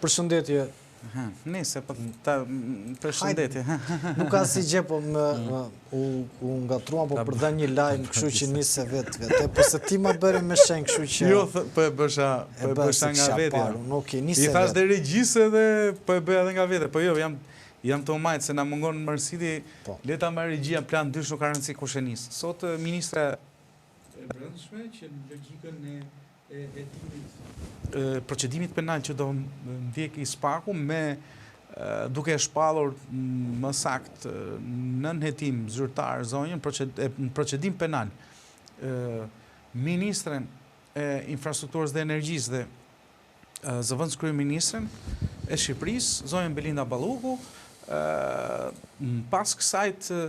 Përshëndetje. Nese, po ta përshëndetje. Nuk ka si gjë, po më mm. u u ngatruam po për dhënë një lajm, kështu që nise vetë vetë. Po se ti ma bëre me shenjë, kështu që Jo, po e bësha, po e bësha nga vetja. Nuk e nise. I thash dhe regjisë edhe po e bëja edhe nga vetja. Po jo, jam jam të majtë se na mungon Mërsiti. Po. Le ta marrë regjia plan dysh nuk ka rëndësi kush e nis. Sot ministra e Brendshme që në logjikën e e hetimit, procedimit penal që do ndjekë SPAK-u me duke e shpallur më saktë nën hetim zyrtar zonjën në procedim penal ministren e infrastrukturës dhe energjisë dhe zëvendëskryeministren e Shqipërisë, zonjën Belinda Balluku, pas kësaj të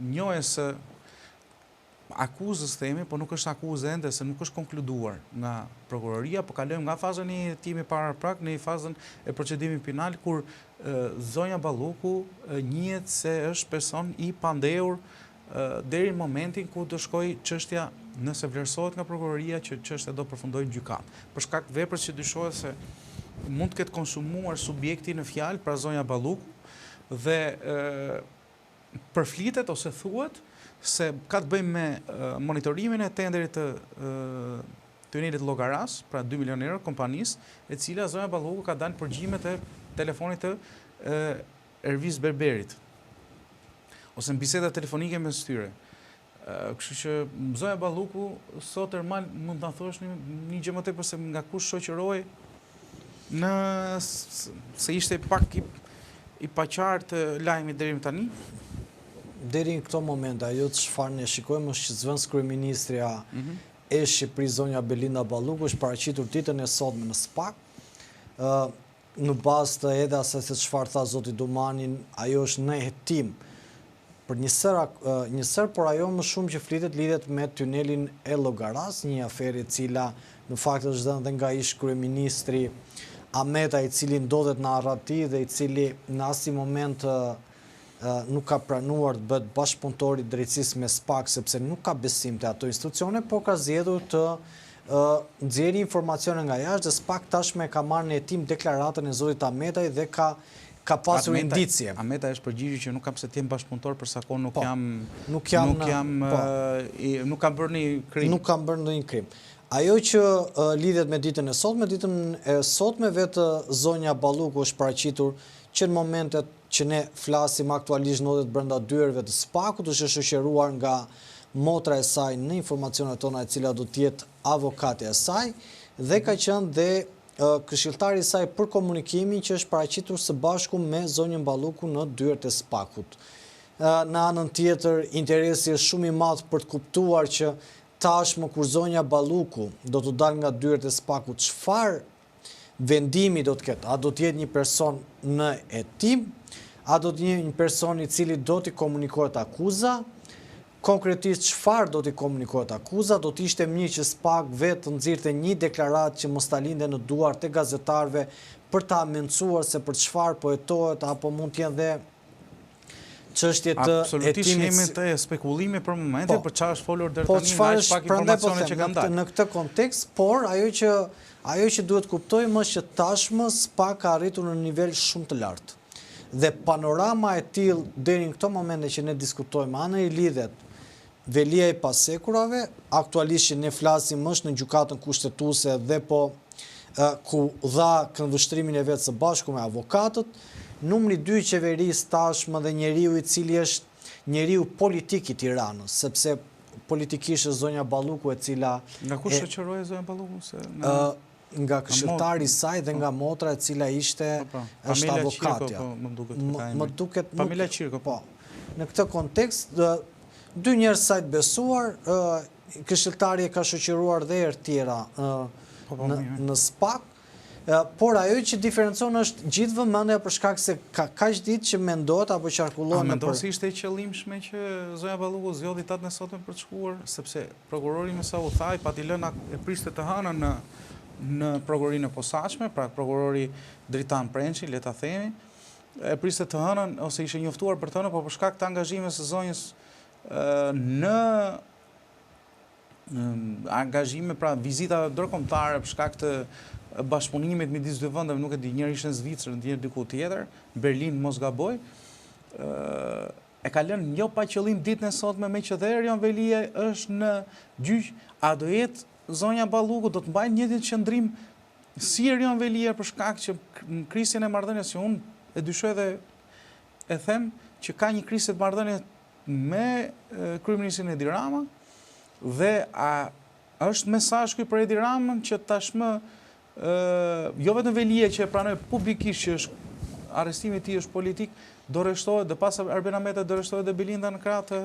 njohjes së akuzës themi, po nuk është akuzë ende se nuk është konkluduar nga prokuroria, po kalojmë nga faza e një hetimi paraprak në fazën e procedimit penal kur zonja Balluku njihet se është person i pandehur deri në momentin ku do shkojë çështja nëse vlerësohet nga prokuroria që çështja do përfundojë në gjykatë. Për shkak të veprës që dyshohet se mund të ketë konsumuar subjekti në fjalë, pra zonja Balluku, dhe përflitet ose thuhet se ka të bëjë me monitorimin e tenderit të tunelit Llogarasë, pra 2 milionë euro kompanisë, e cila zonja Balluku ka dalë përgjimet e telefonit të Ervis Berberit ose në biseda telefonike mes tyre. Kështu që zonja Balluku sot Ermal mund të na thuash një, një gjë më tepër se nga kush shoqërohej në se ishte pak i, i paqartë lajmi deri më tani. Deri në këto momente, ajo çfarë ne shikojmë është që zëvendëskryeministrja mm -hmm. e Shqipërisë zonja Belinda Balluku është paraqitur ditën e sotme në SPAK. ë në bazë të edhe asaj se çfarë tha zoti Dumani, ajo është në hetim për një sërë, një sërë, por ajo më shumë që flitet lidhet me tunelin e Llogarasë, një aferë e cila në fakt është dhënë dhe nga ish kryeministri Ahmetaj, i cili ndodhet në arrati dhe i cili në asnjë moment nuk ka pranuar të bëhet bashkëpunëtor i drejtësisë me SPAK sepse nuk ka besim te ato institucione, por ka zgjedhur të nxjerrë informacione nga jashtë dhe SPAK tashmë e ka marrë në hetim deklaratën e zotit Ahmetaj dhe ka ka pasur indicie. Ahmetaj është përgjigjur që nuk kam pse të jem bashkëpunëtor për sa kohë nuk po, jam nuk jam nuk jam po, nuk kam bërë një krim. Nuk kam bërë ndonjë krim. Ajo që lidhet me ditën e sotme, ditën e sotme vetë zonja Balluku është paraqitur që në momentet që ne flasim aktualisht ndodhet brenda dyerve të SPAK-ut, është e shoqëruar nga motra e saj në informacionet tona e cila do të jetë avokatja e saj dhe ka qenë dhe këshilltari i saj për komunikimin që është paraqitur së bashku me zonjën Balluku në dyert e SPAK-ut. Në anën tjetër, interesi është shumë i madh për të kuptuar që tashmë kur zonja Balluku do të dalë nga dyert e SPAK-ut, çfarë vendimi do të ketë, a do të jetë një person në hetim, a do të jetë një person i cili do t'i komunikohet akuza, konkretisht çfarë do t'i komunikohet akuza, do të ishte mirë që SPAK vetë të nxirrte një deklaratë që mos ta linte në duart e gazetarëve për ta mencuar se për çfarë po hetohet apo mund të jenë dhe çështje të hetimit. Absolutisht jemi te spekulimi për momentin, po, për çfarë është folur deri po, tani, nga aq pak po informacione që kanë dalë. Në këtë kontekst, por ajo që ajo që duhet kuptojmë është që tashmë SPAK ka arritur në nivel shumë të lartë. Dhe panorama e tillë deri në këto momente që ne diskutojmë, anë i lidhet Veliaj pas hekurave, aktualisht që ne flasim është në gjykatën kushtetuese dhe po ku dha këndvështrimin e vet së bashku me avokatët, numri 2 i qeverisë tashmë dhe njeriu i cili është njeriu politik i Tiranës, sepse politikisht është zonja Balluku e cila Nga kush shoqërohej zonja Balluku se nga nga këshilltari i saj dhe nga motra e cila ishte po, po. është avokatja. Po, më duket më duket Pamela Qirko. Po. Në këtë kontekst, dy njerëz saj të besuar, këshilltari e ka shoqëruar dhe herë tjera po, po, në, në SPAK, por ajo që diferencon është gjithë vëmendja për shkak se ka kaq ditë që mendohet apo qarkullon A mendon se ishte e qëllimshme që zonja Balluku zgjodhi datën e sotme për të shkuar, sepse Prokurori me sa u tha i pati lënë e priste të hënën në në prokurorinë e posaçme, pra prokurori Dritan Prençi, le ta themi, e priste të hënën ose ishte njoftuar për të hënën, por për shkak të angazhimeve së zonjës në angazhime pra vizita ndërkombëtare për shkak të bashkëpunimit midis dy vendeve, nuk e di, njëri ishte në Zvicër, njëri diku tjetër, Berlin mos gaboj. Ë e ka lënë jo pa qëllim ditën e sotme meqë dhe Erion Veliaj është në gjyq, a do jetë zonja Balluku do të mbajë të njëjtin qëndrim si Erion Veliaj për shkak që në krisjen e marrëdhënies që unë e dyshoj dhe e them që ka një krisje të marrëdhënies me kryeministrin Edi Rama dhe a është mesazh ky për Edi Ramën që tashmë jo vetëm Veliaj që e pranoi publikisht që është arrestimi i tij është politik, do rreshtohet dhe pas Arben Ahmetajt do rreshtohet dhe Belinda në krah të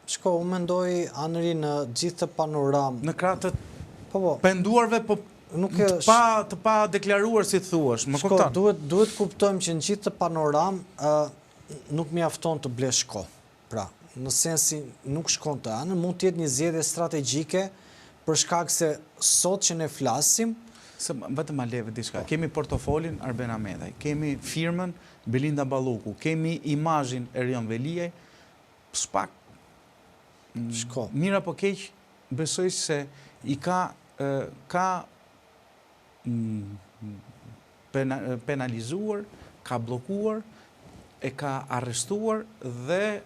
Shiko, unë mendoj Anri në gjithë këtë panoramë. Në krah të po, po. penduarve, po nuk e të pa të pa deklaruar si thuash, më kupton? Shiko, duhet duhet kuptojmë që në gjithë këtë panoramë ë nuk mjafton të blesh kohë. Pra, në sensin nuk shkon të hënën, mund të jetë një zgjedhje strategjike për shkak se sot që ne flasim, Se vetëm ma leve diçka. Po. Kemi portofolin Arben Ahmetaj, kemi firmën Belinda Balluku, kemi imazhin Erion Veliaj, SPAK Shko. Mirë apo keq, besoj se i ka ka penalizuar, ka bllokuar, e ka arrestuar dhe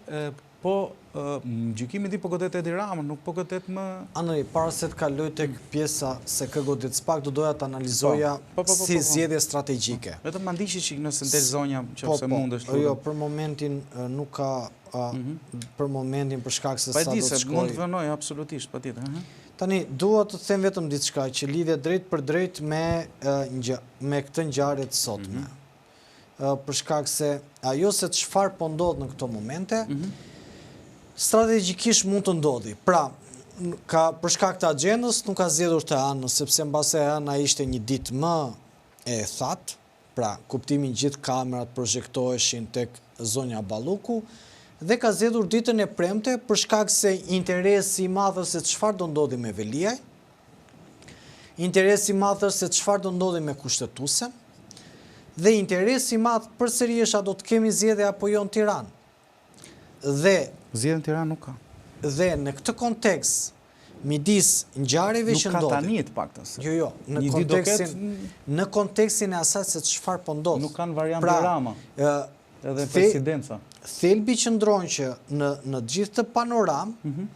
po në gjykimin tim po godet Edi Ramën, nuk po godet më... Andri, para se të kaloj tek pjesa se kë godet SPAK, do doja të analizoja po, po, po, si zgjedhje strategjike. Vetëm ma ndiqi çik nëse del zonja, që se mundesh. Jo, për momentin nuk ka, mhm. për momentin për shkak se sa do të shkoj. Mund të vonoj, absolutisht, patjetër. Tani, dua të them vetëm diçka që lidhet drejtpërdrejt me me këtë ngjarje të sotme. Mm -hmm. Për shkak se ajo se çfarë po ndodh në këto momente, mm -hmm. strategjikisht mund të ndodhi. Pra, ka për shkak të agjendës nuk ka zgjedhur të hënën, sepse mbase e hëna ishte një ditë më e thatë, pra kuptimin gjithë kamerat projektoheshin tek zonja Balluku, dhe ka zgjedhur ditën e premte për shkak se interesi i madh është se çfarë do ndodhi me Veliaj, interesi i madh është se çfarë do ndodhi me Kushtetuesen, dhe interesi i madh përsëri është a do të kemi zgjedhje apo jo në Tiranë. Dhe Zgjedhje në Tiranë nuk ka. Dhe në këtë kontekst, midis ngjarjeve që ndodhin. Nuk ka tani të paktën. Jo, jo, në kontekstin në kontekstin e asaj se çfarë po ndodh. Nuk kanë variant pra, Rama. Edhe presidenca. Thelbi qëndron që në në gjithë këtë panoramë mm -hmm.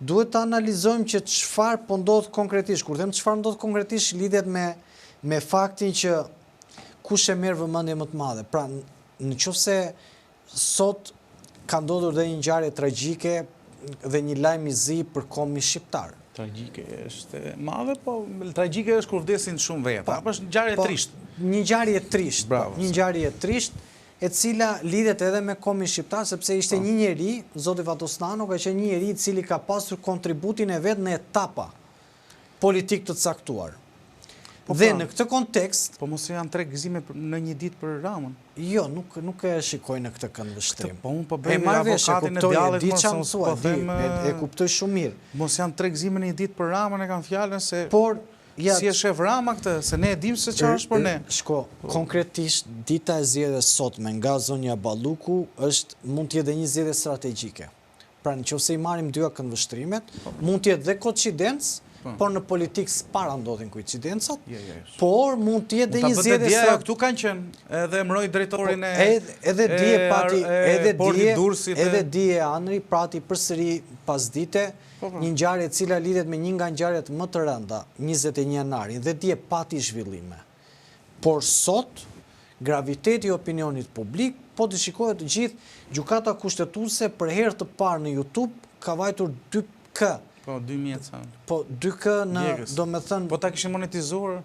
duhet të analizojmë që çfarë po ndodh konkretisht. Kur them çfarë ndodh konkretisht lidhet me me faktin që kush e merr vëmendje më të madhe. Pra, në qoftë se Sot ka ndodhur dhe një ngjarje tragjike dhe një lajm i zi për kombin shqiptar. Tragjike është e madhe, po tragjike është kur vdesin shumë veta, po, apo është ngjarje e po, trishtë. Një ngjarje e trishtë, po, një ngjarje e trishtë, e cila lidhet edhe me kombin shqiptar, sepse ishte po. një njeri, zoti Fatos Nano ka qenë një njeri i cili ka pasur kontributin e vet në etapa politik të caktuar. Po dhe pra, në këtë kontekst... Po mos janë tre gëzime në një ditë për Ramën? Jo, nuk, nuk e shikoj në këtë këndvështrim. Po unë po bëj avokatin e djallit, mos unë po them... E, e kuptoj shumë mirë. Mos janë tre gëzime në një ditë për Ramën, e kam fjalën se... Por, ja, si e shef Rama këtë, se ne e dim se çfarë është për ne. Shko, po. konkretisht, dita e zgjedhjes sotme nga zonja Balluku është, mund të jetë dhe një zgjedhje strategjike. Pra në qoftë se i marrim dyja këndvështrimet, po. mund të jetë dhe koincidencë, po. por në politikë së para ndodhin koincidencat, jo, jo, jo. por mund të jetë dhe një zgjedhje sa këtu kanë qenë, edhe emëroi drejtorin po, e edhe dje pati edhe dje edhe dje Anri pati përsëri pasdite një ngjarje e cila lidhet me një nga ngjarjet më të rënda, 21 janarin dhe dje pati zhvillime. Por sot, graviteti i opinionit publik, po t'i shikoje të gjithë, Gjykata Kushtetuese për herë të parë në YouTube ka vajtur 2K. Po, 2000 e ca. Po, 2K në, domethënë... Po ta kishin monetizuar,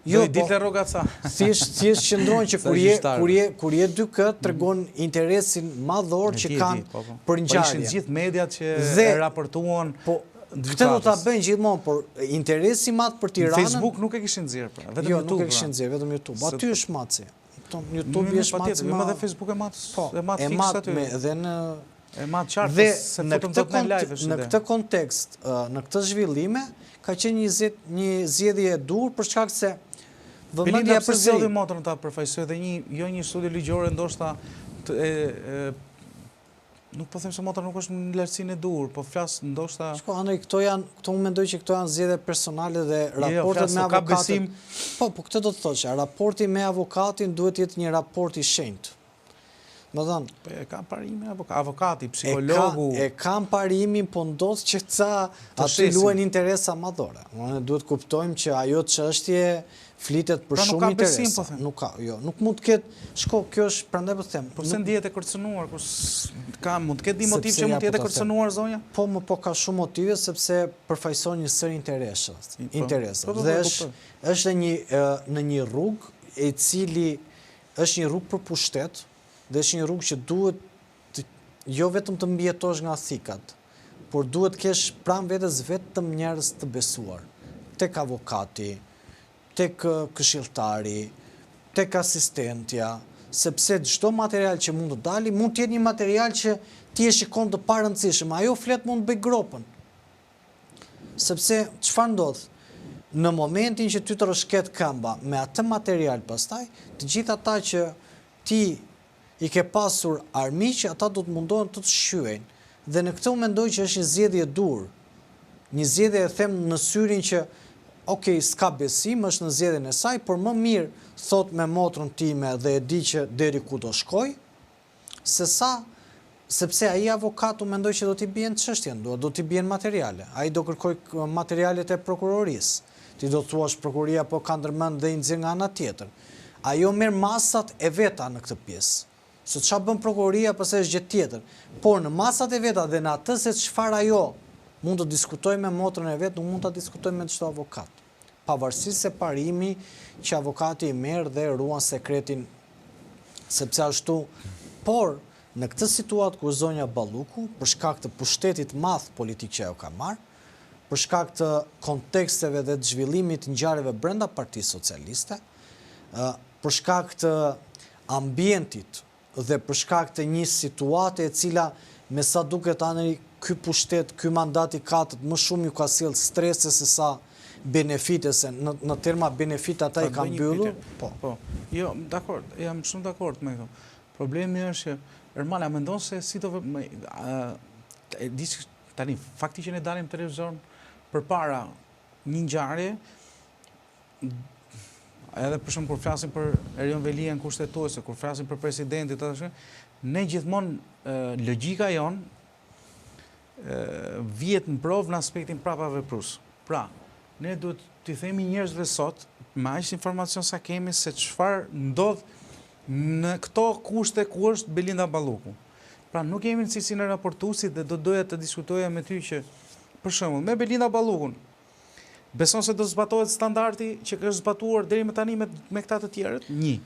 jo, do i dilte po, rroga ca. Thjesht, thjesht qëndron që kur je, kur je, kur je 2K, tregon interesin madhor që kanë po, po. për ngjarje. Po ishin gjithë mediat që e raportuan, po, Këtë do ta bëjnë gjithmonë, por interesi i madh për Tiranën... Facebook nuk e kishin nxjerrë, pra, vetëm jo, YouTube. Jo, nuk e kishin pra. nxjerrë, vetëm YouTube. Aty është matësi. YouTube është matësi ma... Dhe Facebook e mat, po, e mat fiks aty. Me, dhe në... E mat qartë, dhe se në këtë, në live është Në këtë kontekst, në këtë zhvillime, ka qenë një, një zgjedhje e duhur për shkak se vëmendja e përsëri... zgjodhi motrën ta përfaqësojë dhe një, jo një studio ligjore ndoshta të, e, e. Nuk po them se motra nuk është në lartësinë e duhur, po flas ndoshta Shiko Andri, këto janë, këto unë mendoj që këto janë zgjedhje personale dhe Jo, jo, raportet flas me se ka avokatët. besim. Po, po këtë do të thosha, raporti me avokatin duhet të jetë një raport i shenjtë. Domethënë, Po e ka parimin avoka, avokati, e ka, psikologu. e kam parimin, po ndodh që ca Të aty shesin. luajnë interesa madhore. Domethënë, duhet kuptojmë që ajo çështje flitet për Pra nuk shumë ka besim, interesa. po them. Nuk ka, jo, nuk mund të ketë, shko, kjo është, prandaj po them, Po pse nuk ndihet e kërcënuar, kur ka mund të ketë një motiv sepse që ja mund të po jetë e ta them. kërcënuar zonja? Po, më po ka shumë motive sepse përfaqëson një sërë interesash, Po. interesa. Po, po, po, Dhe e është kuptoj. është në një në një rrugë e cili është një rrugë për pushtet dhe është një rrugë që duhet të, jo vetëm të mbijetosh nga thikat, por duhet të kesh pranë vetes vetëm njerëz të besuar, tek avokati, tek këshilltari, tek asistentja, sepse çdo material që mund të dali, mund të jetë një material që ti e shikon të parëndësishëm, ajo flet mund të bëjë gropën. Sepse çfarë ndodh? Në momentin që ty të rrëshket këmba me atë material pastaj, të gjithë ata që ti i ke pasur armiq, ata do të mundohen të të shqyejnë. Dhe në këtë unë mendoj që është një zgjedhje e duhur. Një zgjedhje e them në syrin që ok, s'ka besim, është në zgjedhjen e saj, por më mirë thot me motrën time dhe e di që deri ku do shkoj, se sa sepse ai avokat unë mendoj që do t'i bien çështjen, do do t'i bien materiale. Ai do kërkoj materialet e prokurorisë. Ti do thuash prokuroria po ka ndërmend dhe i nxjerr nga ana tjetër. Ajo merr masat e veta në këtë pjesë. Se ç'a bën prokuroria pastaj është gjë tjetër. Por në masat e veta dhe në atë se çfarë ajo mund të diskutojë me motrën e vet, nuk mund ta diskutojë me çdo avokat. Pavarësisht se parimi që avokati i merr dhe ruan sekretin sepse ashtu, por në këtë situatë kur zonja Balluku, për shkak të pushtetit madh politik që ajo ka marrë, për shkak të konteksteve dhe të zhvillimit të ngjarjeve brenda Partisë Socialiste, ë për shkak të ambientit dhe për shkak të një situate e cila me sa duket Andri ky pushtet, ky mandat i katërt më shumë ju ka sjellë strese se sa benefite, se në, në terma benefite ata Ta i bëj kanë një mbyllur, pyetje. po. Po. Jo, dakord, jam shumë dakord me këto. Problemi është që Ermal, a mendon se si do vë- me, a, e di që tani fakti që ne dalim në televizor përpara një ngjarje edhe për shembull kur flasim për Erion Veliajn kushtetuese, kur flasim për presidentin, tash ne gjithmonë e, logjika jonë e, vihet në provë në aspektin prapa veprues. Pra, ne duhet t'i themi njerëzve sot, me aq informacion sa kemi se çfarë ndodh në këto kushte ku është Belinda Balluku. Pra nuk jemi në cilësinë e raportuesit dhe do doja të diskutoja me ty që për shembull me Belinda Ballukun beson se do zbatohet standardi që është zbatuar deri më tani me me këta të tjerët? Një.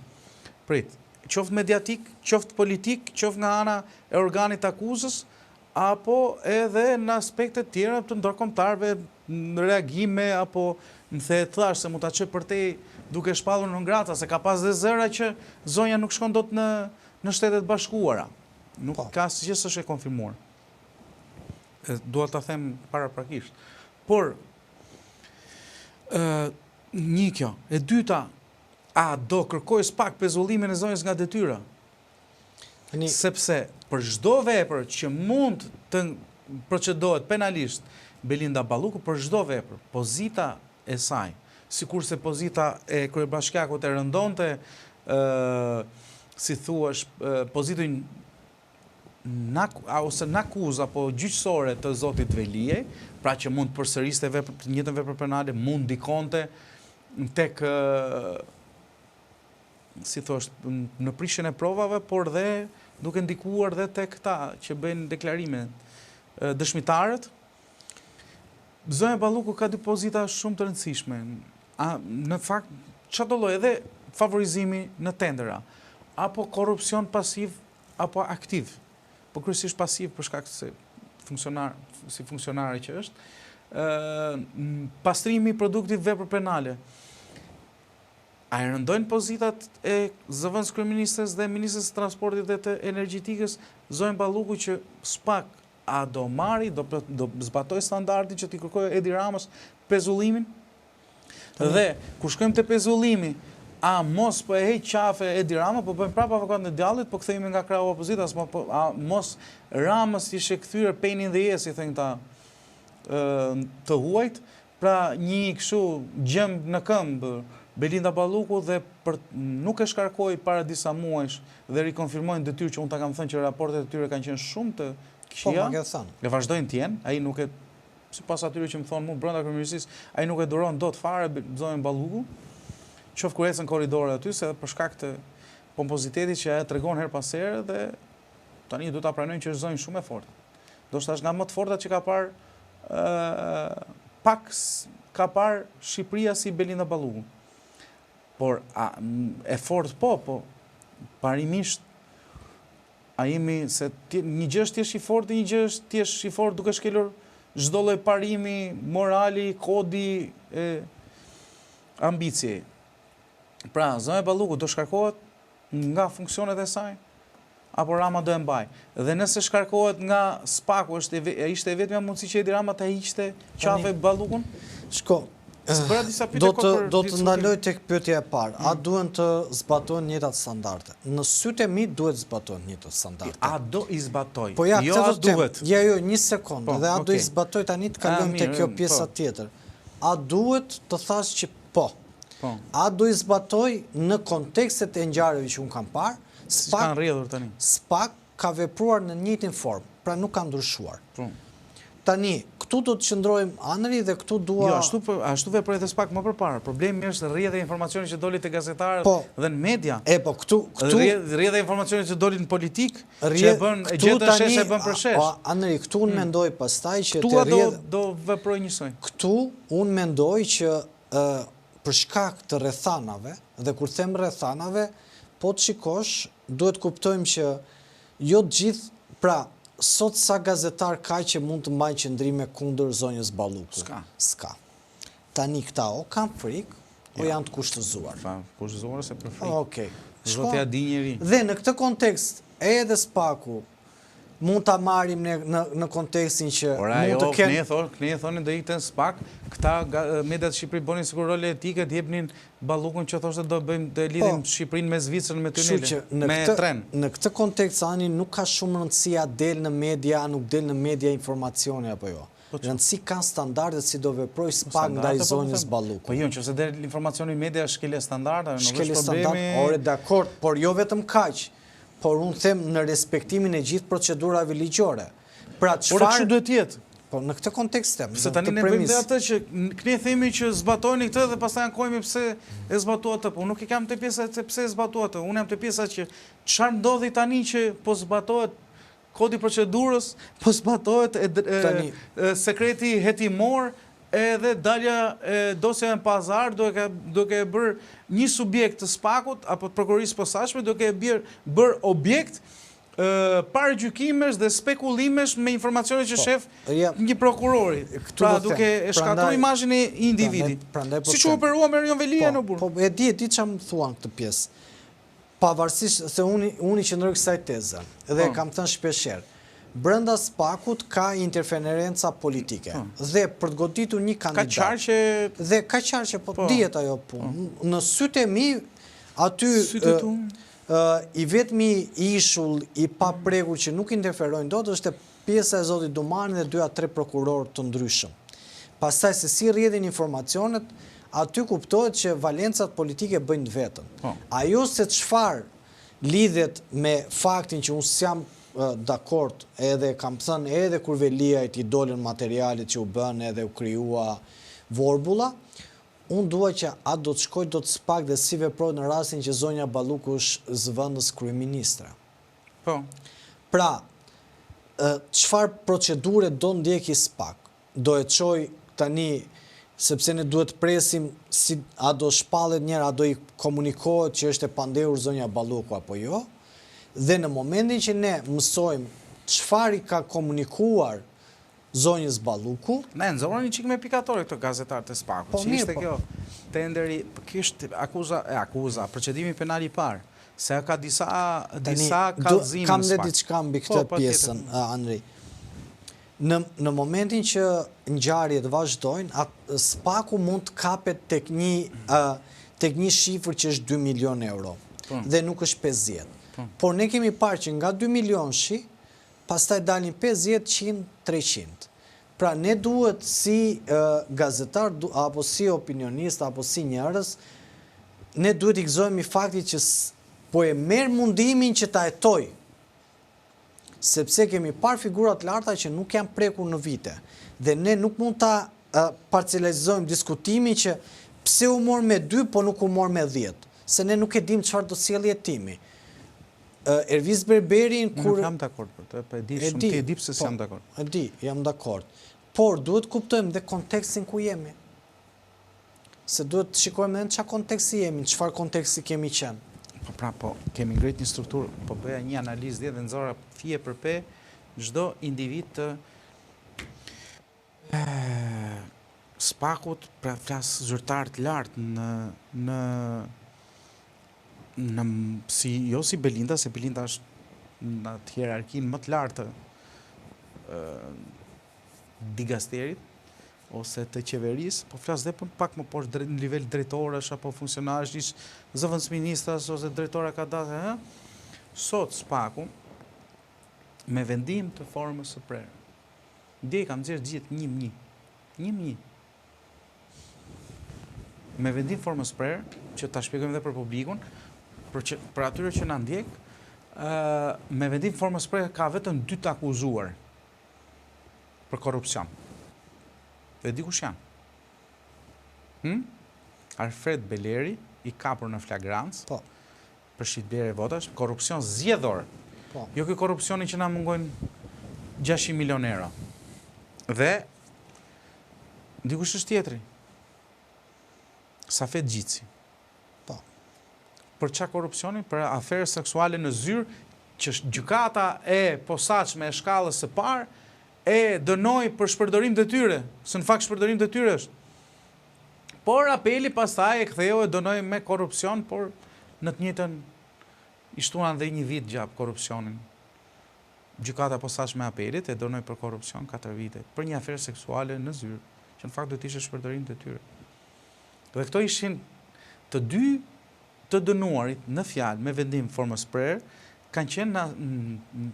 Prit, qoftë mediatik, qoftë politik, qoftë nga ana e organit të akuzës, apo edhe në aspekte të tjera të ndërkombëtarëve, në reagime apo më the thash se mund ta çoj përtej duke shpallur non grata, se ka pas dhe zëra që zonja nuk shkon dot në në Shtetet e Bashkuara. Nuk Po. ka asgjë s'është e konfirmuar. E, Dua ta them paraprakisht. Por ë një kjo. E dyta, a do kërkoj SPAK pezullimin e zonjës nga detyra? Tani, Sepse për çdo vepër që mund të procedohet penalisht Belinda Balluku për çdo vepër, pozita e saj, sikurse pozita e kryebashkiakut e rëndonte ë si thuash, ë, pozitën në ose në akuzë apo gjyqësore të zotit Veliaj, pra që mund të përsëriste vepër të njëjtën vepër penale, mund ndikonte tek ë, si thosh, në prishjen e provave, por dhe duke ndikuar dhe tek këta që bëjnë deklarime, ë, dëshmitarët. Zonja Balluku ka dy pozita shumë të rëndësishme. A, në fakt, çfarë do lloj edhe favorizimi në tendera, apo korrupsion pasiv apo aktiv, po kryesisht pasiv për shkak se funksionar si funksionare që është, ë pastrimi i produktit vepër penale. A e rëndojnë pozitat e zëvendës kryeministres dhe ministres së transportit dhe të energjetikës, zonjën Balluku që SPAK a do marri, do, do zbatoj standardin që t'i kërkojë Edi Ramës pezullimin? Dhe kur shkojmë te pezullimi, A mos po e heq qafe Edi Rama, po bëjmë prapë avokatin e djallit, po kthehemi nga krahu opozitës, po, po, a mos Ramës i ishte kthyer pain in the ass, i thonë këta të huajt, pra një kështu gjemb në këmbë Belinda Balluku dhe për nuk e shkarkoi para disa muajsh dhe rikonfirmoi në detyrë që unë ta kam thënë që raportet e tyre kanë qenë shumë të këqija. Po, ma ke thënë. Dhe vazhdojnë të jenë, ai nuk e Sipas atyre që më thonë mu brenda kryeministrisë, ai nuk e duron dot fare zonjën Balluku, qoftë kur ecën korridore aty, se për shkak të pompozitetit që ajo tregon herë pas here dhe tani duhet ta pranojmë që është zonjë shumë e fortë. Ndoshta është nga më të fortat që ka parë ë pak ka parë Shqipëria si Belinda Balluku. Por a, e fortë po, po parimisht A jemi se ti, një gjë është të jesh i fortë dhe një gjë është të jesh i fortë duke shkelur çdo lloj parimi, morali, kodi e ambicie. Pra, zonja Balluku do shkarkohet nga funksionet e saj apo Rama do e mbajë. Dhe nëse shkarkohet nga SPAK-u, është e, ishte e vetmja mundësi që Edi Rama ta hiqte qafe Ballukun? Shko, Do të do të ndaloj tek pyetja e parë. A mm. duhen të zbatohen njëjtat standarde? Në sytë e mi duhet zbatohen njëjtat standarde. A do i zbatoj? Po ja, jo, a duhet. Ja, jo, një sekondë. Po, dhe a do i zbatoj tani të kalojmë tek kjo pjesa po. tjetër. A duhet të thashë që po. Po. A do i zbatoj në kontekstet e ngjarjeve që unë kam parë? SPAK, kanë rrjedhur tani. SPAK ka vepruar në njëjtin formë, pra nuk ka ndryshuar. Po. Tani, këtu do të qëndrojmë Anri dhe këtu dua... Jo, ashtu, po, ashtu veproi edhe SPAK më përpara. Problemi është rrjedha e informacionit që doli te gazetarët po, dhe në media. E po, këtu... këtu rrjedha e informacionit që doli në politikë, që e bën, e gjetën shesh e bën përshesh. Po, Anri, këtu unë hmm. mendoj pastaj që të rrjedh... Këtu do, do veproj njësoj. Këtu unë mendoj që për shkak të rrethanave, dhe kur them rrethanave, po të shikosh, duhet kuptojmë që jo të gjithë, pra, sot sa gazetarë ka që mund të mbajnë qëndrime kundër zonjës Balluku? S'ka. S'ka. Tani këta o kanë frikë, o jo. janë të kushtëzuar. Pa, kushtëzuar ose për frikë. Okej. Zoti ia di njeri. Dhe në këtë kontekst, edhe SPAK-u, mund ta marrim ne në në kontekstin që Ora, mund të kenë... Ora, jo, ne thonin do ikte në SPAK, këta mediat Shqipëri bënin sikur role etike, të jepnin Ballukun që thoshte do bëjmë do e lidhim po, Shqipërinë me Zvicrën me tunele, me tren. Në këtë kontekst Ani nuk ka shumë rëndësi a del në media, a nuk del në media informacioni apo jo. Po rëndësi kanë standardet si do veprojë po, SPAK ndaj po zonjës Balluku. Po jo, nëse del informacioni në media shkelje standarde, nuk është problemi. Ore dakord, por jo vetëm kaq. Por unë them në respektimin e gjithë procedurave ligjore. Pra çfarë Por kështu duhet të jetë. Po në këtë kontekst them. Se tani ne bëjmë dhe atë që ne themi që zbatojeni këtë dhe pastaj ankohemi pse e zbatuat atë. Po unë nuk e kam te pjesa se pse e zbatuat atë. Unë jam te pjesa që çfarë ndodhi tani që po zbatohet kodi i procedurës, po zbatohet e, e, e, sekreti hetimor edhe dalja e dosjeve në pazar duke duke e bërë një subjekt të SPAK-ut apo të prokurorisë posaçme duke e bërë bërë objekt paragjykimesh dhe spekulimesh me informacione që po, shef një prokurori. Pra duke e shkatërruar imazhin e individit. Po Siç u operua me Erion Veliajn po, në burg. Po e di, e di çfarë më thua në këtë pjesë. Pavarësisht se unë unë i qëndroj kësaj teze dhe e kam thënë shpeshherë. Brenda SPAK-ut ka interferenca politike dhe për të goditur një kandidat. Ka qarqe dhe ka qarqe po dihet ajo punë. Në sytë e mi aty sytë e tu I vetmi ishull i paprekur që nuk interferojnë dot është pjesa e zotit Dumani dhe dy a tre prokurorë të ndryshëm. Pastaj se si rrjedhin informacionet, aty kuptohet që valencat politike bëjnë të vetën. Po. Ajo se çfarë lidhet me faktin që unë s'jam dakord edhe kam thënë edhe kur Veliajt i dolën materialet që u bënë edhe u krijua vorbulla, Unë dua që a do të shkojë dot SPAK dhe si veprohet në rastin që zonja Balluku është zëvendës kryeministre. Po. Pra, çfarë procedure do ndjeki SPAK? Do e çojë tani sepse ne duhet të presim si a do shpallet njëherë, a do i komunikohet që është e pandehur zonja Balluku apo jo? Dhe në momentin që ne mësojmë çfarë i ka komunikuar zonjës Balluku. Na e nxorën një çikë me pikatore këto gazetarët e SPAK-ut, po, që ishte po. kjo tenderi, po kjo është akuza, e akuza, procedimi penal i parë, se ka disa, disa kallëzime Kam dhe diçka mbi këtë po, pjesën, Andri. Në, në momentin që ngjarjet vazhdojnë, SPAK-u mund të kapet tek një, uh, tek një shifër që është 2 milion euro po. dhe nuk është 50. Po. Por ne kemi parë që nga 2 milionshi, pastaj dalin 50, 100, 300. Pra ne duhet si gazetar apo si opinionist apo si njerëz, ne duhet i gëzohemi faktit që po e merr mundimin që ta hetojë. Sepse kemi parë figura të larta që nuk janë prekur në vite. Dhe ne nuk mund ta parcializojmë diskutimin që pse u mor me 2, po nuk u mor me 10. Se ne nuk e dim çfarë do sjellë hetimi. Ervis Berberin kur... Nuk jam dakord për të, po e di shumë, ti e di pse s'jam po, dakord. E di, jam dakord. Por duhet kuptojmë dhe kontekstin ku jemi. Se duhet të shikojmë edhe në çfarë konteksti jemi, në çfarë konteksti kemi qenë. Po pra, po kemi ngrit një strukturë, po bëja një analizë dje dhe nxora fije për pe çdo individ të SPAK-ut, pra flas zyrtar të lartë në në në si jo si Belinda, se Belinda është në atë hierarkinë më të lartë të dikasterit ose të qeverisë, po flas dhe për pak më poshtë drejt, në nivel drejtorësh apo funksionarësh, ish zëvendësministrash ose drejtora kadastre, ëh. Sot SPAK-u me vendim të formës së prerë. Dje i kam nxjerrë gjithë një më një. Një më një. Me vendim formës prerë, që ta shpjegojmë dhe për publikun, për, që, për atyre që na ndjek, ë me vendim formës prerë ka vetëm dy të akuzuar për korrupsion. Dhe di kush janë? Hm? Alfred Beleri, i kapur në flagrancë, po. për shitblerje votash, korrupsion zgjedhor. Po. Jo ky korrupsioni që na mungojnë 600 milion euro. Dhe di kush është tjetri? Safet Gjici. Po. Për ça korrupsioni? Për aferë seksuale në zyrë që gjykata e posaçme e shkallës së parë e dënoi për shpërdorim detyre, se në fakt shpërdorim detyre është. Por apeli pastaj e ktheu e dënoi me korrupsion, por në të njëjtën i shtuan dhe një vit gjap korrupsionin. Gjykata e posaçme e apelit e dënoi për korrupsion 4 vite, për një aferë seksuale në zyrë, që në fakt duhet të ishte shpërdorim detyre. Dhe këto ishin të dy të dënuarit në fjalë me vendim formës prerë, kanë qenë në,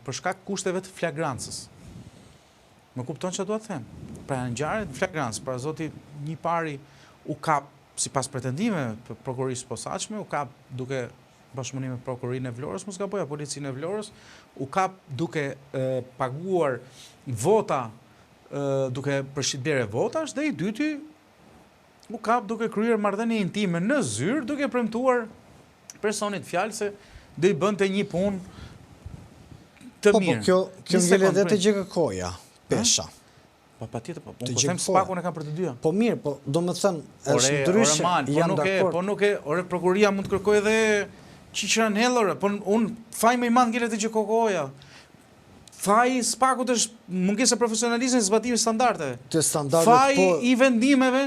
për shkak kushteve të flagrancës. Më kupton çfarë dua të them? Pra janë ngjarje në flagrancë, pra zoti një pari u kap sipas pretendimeve të prokurorisë posaçme, u kap duke bashkëpunim me prokurorinë e Vlorës, mos gaboj, policinë e Vlorës, u kap duke e, paguar vota e, duke për shitblerje votash dhe i dyti u kap duke kryer marrëdhënie intime në zyrë, duke premtuar personit fjalë se do i bënte një punë të po, po, mirë. Po, kjo, kjo ngelet edhe te GJKKO-ja, pesha. Po patjetër, po unë po them SPAK-un e kam për të dyja. Po mirë, po do të thënë, është ndryshe, ore, po jam nuk e, dakord. po nuk e, ore prokuroria mund të kërkojë edhe qiqra në ore, po unë faj më i madh ngelet te GJKKO-ja. Faji i SPAK-ut është mungesa profesionalizmit në zbatimin e standardeve. Të standardet Faji po i vendimeve,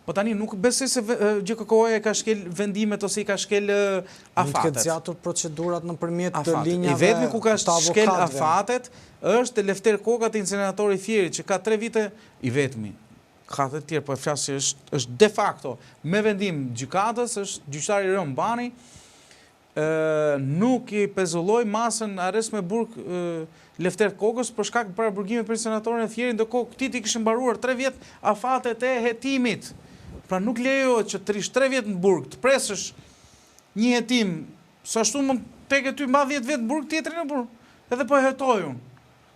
po tani nuk besoj se GJKKO-ja ka shkel vendimet ose i ka shkel afatet. Mund të ketë zgjatur procedurat nëpërmjet të Afatet. linjave I vetmi ku ka të shkel avokatëve. afatet është Lefter Koka te inceneratori i Fierit, që ka 3 vite i vetmi. Ka të tjerë, po e flas që është është de facto me vendim gjykatës, është gjyqtari Erion Bani, nuk i pezulloi masën arrest me burg Lefter Kokës për shkak të paraburgimit për inceneratorin e Fierit, ndërkohë këtij i kishin mbaruar 3 vjet afatet e hetimit. Pra nuk lejohet që të rrish 3 vjet në burg, të presësh një hetim, sa ashtu mund të ke ty mba 10 vjet në burg, tjetrin në burg. Edhe po e hetoj unë.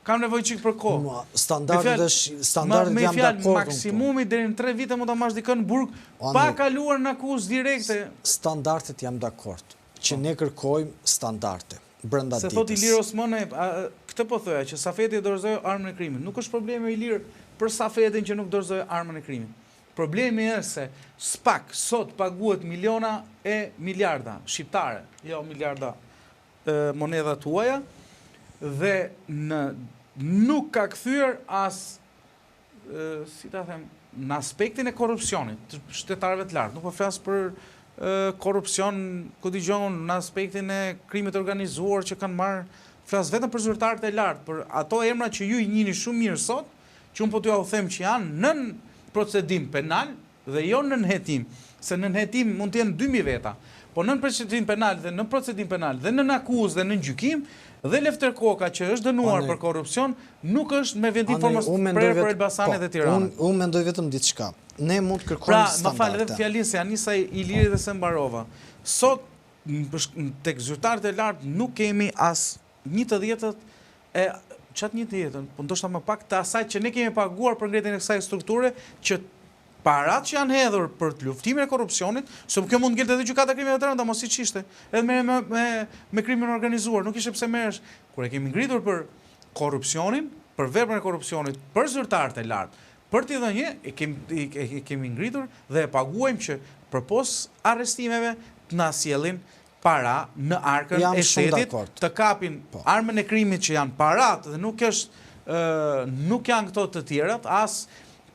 Kam nevojë çik për kohë. Ma, standardet është standardet me jam fjalë, dakord. unë, po. Maksimumi deri në 3 vite mund ta marrësh dikën në burg O, pa Andri, kaluar në akuzë direkte. Standardet jam dakord. Që ne kërkojmë standarde brenda Se ditës. thot Ilir Osmani, a, këtë po thoja që Safeti e dorëzoi armën e krimit. Nuk është problemi Ilir për Safetin që nuk dorëzoi armën e krimit. Problemi është se SPAK sot paguhet miliona e miliarda shqiptare, jo miliarda e, monedha tuaja dhe në nuk ka kthyer as e, si ta them, në aspektin e korrupsionit të shtetarëve të lartë. Nuk po flas për e, korrupsion, ku dëgjon, në aspektin e krimit të organizuar që kanë marrë, flas vetëm për zyrtarët e lartë, për ato emra që ju i njihni shumë mirë sot, që unë po t'ju them që janë nën procedim penal dhe jo nën hetim. Se nën hetim mund të jenë 2000 veta, po nën procedim penal dhe nën procedim penal dhe nën akuzë dhe nën gjykim dhe Lefter Koka që është dënuar për korrupsion nuk është me vendim formës së prerë për Elbasanin po, dhe Tiranën. Unë unë mendoj vetëm diçka. Ne mund të kërkojmë pra, standarde. Pra, më fal edhe fjalinë se ia nisa Ilirit dhe s'e mbarova. Sot tek zyrtarët e lartë nuk kemi as një të dhjetët e çat një të dhjetën, po ndoshta më pak të asaj që ne kemi paguar për ngritjen e kësaj strukture që paratë që janë hedhur për luftimin e korrupsionit, se kjo mund të ngelte edhe gjykata e krimeve të rënda, mos siç ishte, edhe me me me, me krimin e organizuar, nuk ishte pse merresh kur e kemi ngritur për korrupsionin, për veprën e korrupsionit, për zyrtarët e lartë, për t'i dhënë një, e kemi e, e kemi ngritur dhe e paguajmë që përpos arrestimeve të na sjellin para në arkën e shtetit, të kapin po. armën e krimit që janë parat dhe nuk është nuk janë këto të tjerat, as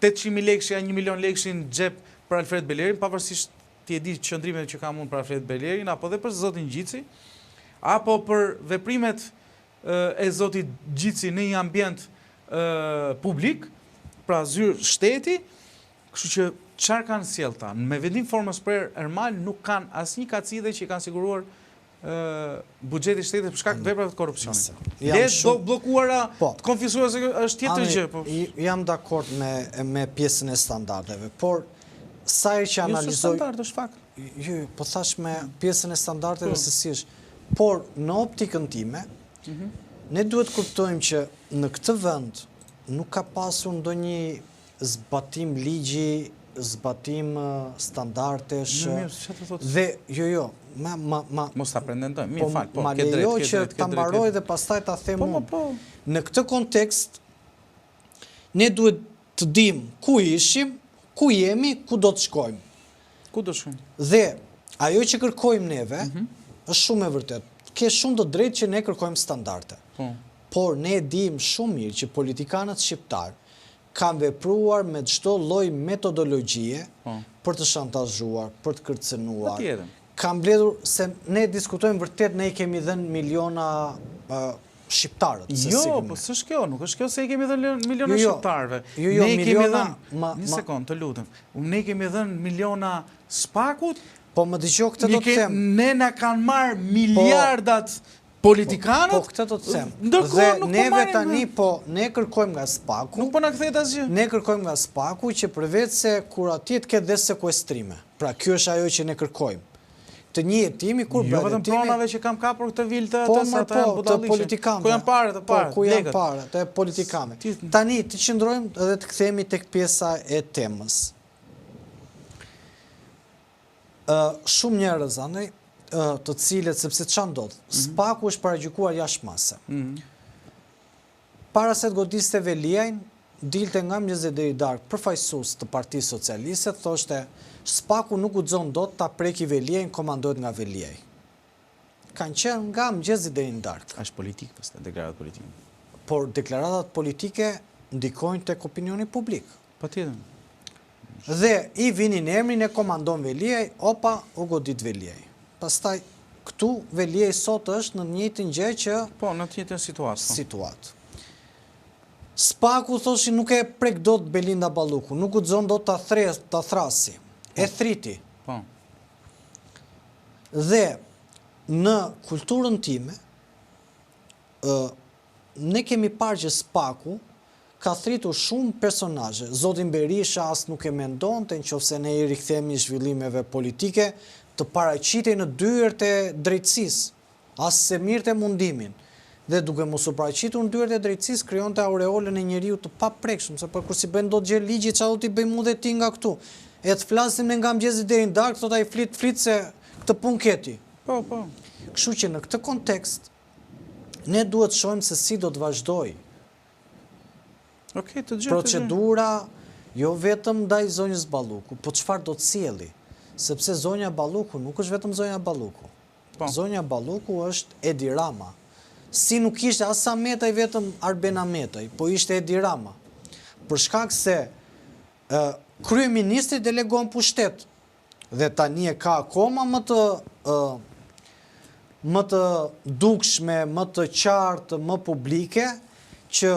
800.000 lekëshi a 1 milion lekëshi në xhep për Alfred Belerin, pavarësisht ti e di qëndrimet që kam unë për Alfred Belerin, apo dhe për zotin Gjici, apo për veprimet e zotit Gjici në një ambient publik, pra zyrë shteti, Kështu që çfarë kanë sjellë këta? Me vendim formës prerë Ermal nuk kanë asnjë kacidhe që i kanë siguruar buxheti i shtetit për shkak të veprave të korrupsionit. Le të bllokuara, po. të konfiskuara se është tjetër gjë, po. Jam dakord me me pjesën e standardeve, por sa herë që jo, analizoj Jo, standard është fakt. Jo, jo, po thashë me pjesën e standardeve po. se si është. Por në optikën time, mhm. ne duhet të kuptojmë që në këtë vend nuk ka pasur ndonjë zbatim ligji, zbatim standardesh dhe jo jo, ma ma ma mos ta pretendoj, mirë po, fal, po, ke drejt, ke drejt, ta mbaroj dhe pastaj ta them po, po, po. Në këtë kontekst ne duhet të dimë ku ishim, ku jemi, ku do të shkojmë. Ku do të shkojmë? Dhe ajo që kërkojmë neve mm -hmm. është shumë e vërtetë. Ke shumë të drejtë që ne kërkojmë standarde. Po. Por ne e dimë shumë mirë që politikanët shqiptarë kanë vepruar me çdo lloj metodologjie po. për të shantazhuar, për të kërcënuar. Kanë mbledhur se ne diskutojmë vërtet ne i kemi dhënë miliona shqiptarët. Se jo, po s'është kjo, nuk është kjo se i kemi dhënë miliona jo, jo, shqiptarëve. Jo, jo, ne i kemi dhënë, një sekond, të lutem. Ne i kemi dhënë miliona SPAK-ut. Po më dëgjo këtë do të them. Ne na kanë marrë po. miliardat Politikanët? Po, po këtë do të them. Ndërkohë nuk po neve tani po ne kërkojmë nga SPAK-u. Nuk po na kthehet asgjë. Ne kërkojmë nga SPAK-u që përveç se kur atje të ketë dhe sekuestrime. Pra kjo është ajo që ne kërkojmë. Të një hetimi kur jo bëhet hetimi. Jo vetëm pronave që kam kapur këtë vilë të po, të po, të politikanëve. Ku janë paret, të paret, po, ku janë paret, të politikanëve. Tani të qëndrojmë dhe të kthehemi tek pjesa e temës. Shumë njerëz andej, të cilët, sepse ça ndodh, mhm. SPAK-u është paragjykuar jashtë mase. Mhm. Para se të godiste Veliajn, dilte nga mëngjesi deri darkë përfaqësues të Partisë Socialiste, thoshte SPAK-u nuk guxon dot ta preki Veliajn, komandohet nga Veliaj. Kanë qenë nga mëngjesi deri në darkë. Është politikë pastaj deklaratat politike. Por deklaratat politike ndikojnë tek opinioni publik. Patjetër. Dhe i vinin emrin e komandon Veliaj, opa, u godit Veliaj. Pastaj këtu Veliaj sot është në të njëjtën gjë që Po, në të njëjtën situatë. Po. Situatë. SPAK-u thoshin nuk e prek dot Belinda Balluku, nuk guxon dot ta thres, ta thrasi. E po. thriti. Po. Dhe në kulturën time, ë Ne kemi parë që SPAK-u ka thritur shumë personazhe. Zotin Berisha as nuk e mendonte në qoftë se ne i rikthehemi zhvillimeve politike, të paraqitej në dyert e drejtësisë. As s'e merrte mundimin. Dhe duke mos u paraqitur në dyert e drejtësisë, krijonte aureolën e njeriut të paprekshëm, se po kur s'i bëjnë dot gjë ligjit, ça do t'i bëjmë unë dhe ti nga këtu? E të flasim ne nga mëngjesi deri në darkë, thotë ai flit, flit se këtë punë ke ti. Po, po. Kështu që në këtë kontekst, Ne duhet të shohim se si do të vazhdojë. Okej, të gjithë. Procedura jo vetëm ndaj zonjës Balluku, po çfarë do të sjelli? Sepse zonja Balluku nuk është vetëm zonja Balluku. Po. Zonja Balluku është Edi Rama. Si nuk ishte as Ahmetaj vetëm Arben Ahmetaj, po ishte Edi Rama. Për shkak se ë kryeministri delegon pushtet dhe tani e ka akoma më të më të dukshme, më të qartë, më publike që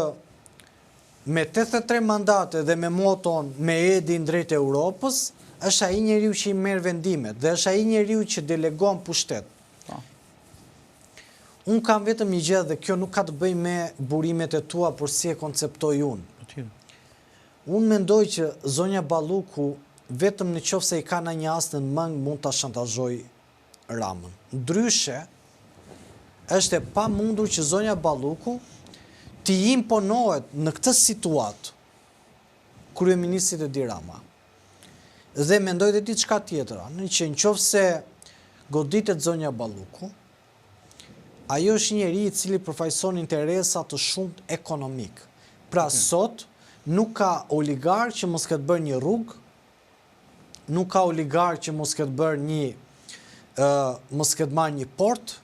me 83 mandate dhe me moton me Edin drejt Europës, Është ai njeriu që i merr vendimet dhe është ai njeriu që delegon pushtet. Po. Unë kam vetëm një gjë dhe kjo nuk ka të bëjë me burimet e tua, por si e konceptoj unë. Patjetër. Unë mendoj që zonja Balluku vetëm në qoftë se i ka ndonjë as në mëngë mund ta shantazhojë Ramën. Ndryshe, është e pamundur që zonja Balluku t'i imponohet në këtë situatë kryeministrit Edi Rama. Dhe mendoj dhe diçka tjetër, në që në qoftë se goditet zonja Balluku, ajo është njeri i cili përfaqëson interesa të shumtë ekonomik. Pra sot nuk ka oligark që mos ketë bërë një rrugë, nuk ka oligark që mos ketë bërë një mos ketë marrë një port,